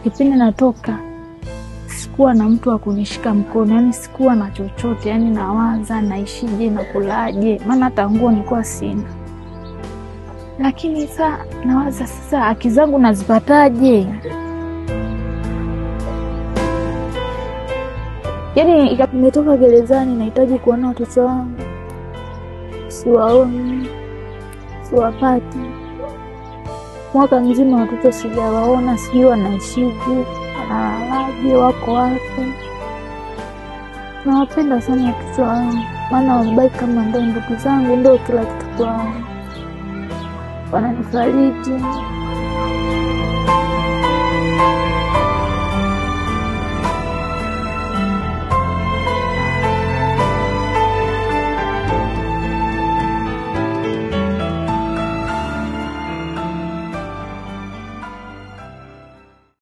Kipindi natoka sikuwa na mtu wa kunishika mkono, yani sikuwa na chochote, yani nawaza naishije na kulaje, maana hata nguo nilikuwa sina. Lakini sasa nawaza sasa haki zangu nazipataje? Yaani nimetoka gerezani, nahitaji kuona watoto wangu, siwaoni, siwapati. Mwaka mzima watoto sijawaona, sijui wanaishije, wanalalaje, wako wapi. Nawapenda sana watoto wangu, maana wamebaki kama ndo ndugu zangu, ndo kila kitu kwangu, wananifariji.